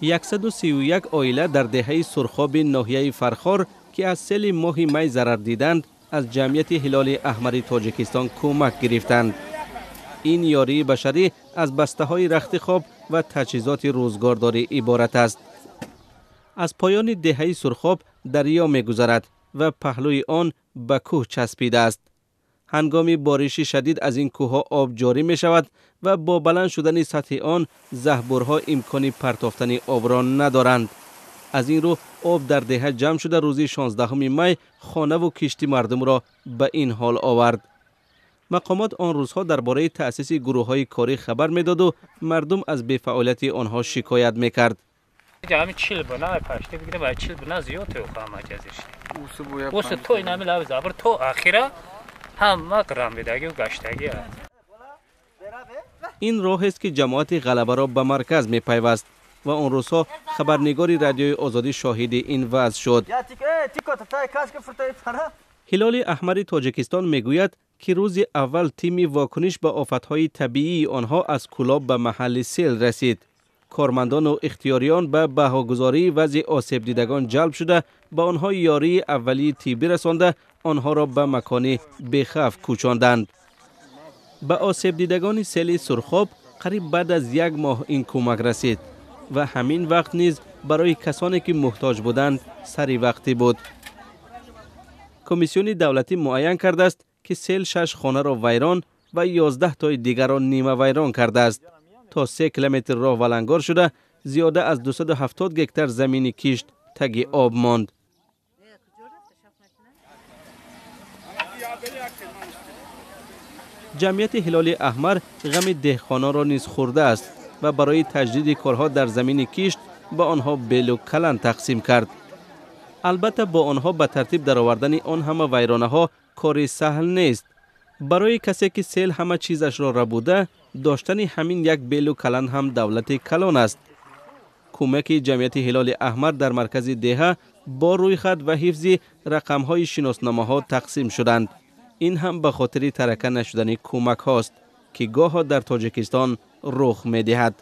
131 оила дар деҳаи Сурхоби ноҳияи Фархор, ки аз сели моҳи май зарар диданд, аз ҷамъияти Ҳилоли Аҳмари Тоҷикистон кӯмак гирифтанд. Ин ёрии башарӣ аз бастаҳои рахти хоб ва таҷҳизоти рӯзгордорӣ иборат аст. Аз поёни деҳаи Сурхоб дарё мегузарад ва паҳлӯи он ба кӯҳ часпидааст. Ҳангоми бориши шадид аз ин кӯҳҳо об ҷорӣ мешавад ва бо баланд шудани сатҳи он заҳбурҳо имкони партофтани обро надоранд. Аз ин рӯ об дар деҳа ҷамъ шуда рӯзи 16 май хонаву кишти мардумро ба ин ҳол овард. Мақомот он рӯзҳо дар бораи таъсиси гурӯҳҳои корӣ хабар медоду мардум аз бефаъолияти онҳо шикоят мекард. Ин роҳест, ки ҷамоати Ғалабаро ба марказ мепайваст ва он рӯзҳо хабарнигори Радиои Озодӣ шоҳиди ин вазъ шуд. Ҳилоли Аҳмари Тоҷикистон мегӯяд, ки рӯзи аввал тими вокуниш ба офатҳои табиии онҳо аз Кӯлоб ба маҳалли сел расид. Кормандону ихтиёриён ба баҳогузории вазъи осебдидагон ҷалб шуда, ба онҳо ёрии аввалии тиббӣ расонда, онҳоро ба макони бехавф кӯчонданд. Ба осебдидагони сели Сурхоб қариб баъд аз як моҳ ин кӯмак расид ва ҳамин вақт низ барои касоне ки муҳтоҷ буданд сари вақтӣ буд. Комиссиони давлатӣ муайян кардааст, ки сел 6 хонаро вайрон ва 11 тои дигарро нимавайрон кардааст. То 3 километр роҳ валангор шуда, зиёда аз 270 гектар замини кишт таги об монд. Ҷамъияти Ҳилоли Аҳмар ғами деҳқононро низ хӯрдааст ва барои таҷдиди корҳо дар замини кишт ба онҳо белу калан тақсим кард. Албатта бо онҳо ба тартиб даровардани он ҳама вайронаҳо кори саҳл нест. Барои касе ки сел ҳама чизашро рабуда, доштани ҳамин як белу калан ҳам давлати калон аст. Кӯмаки ҷамъияти Ҳилоли Аҳмар дар маркази деҳа бо рӯйхат ва ҳифзи рақамҳои шиносномаҳо тақсим шуданд. Ин ҳам ба хотири тарака нашудани кӯмакҳост, ки гоҳо дар Тоҷикистон рух медиҳад.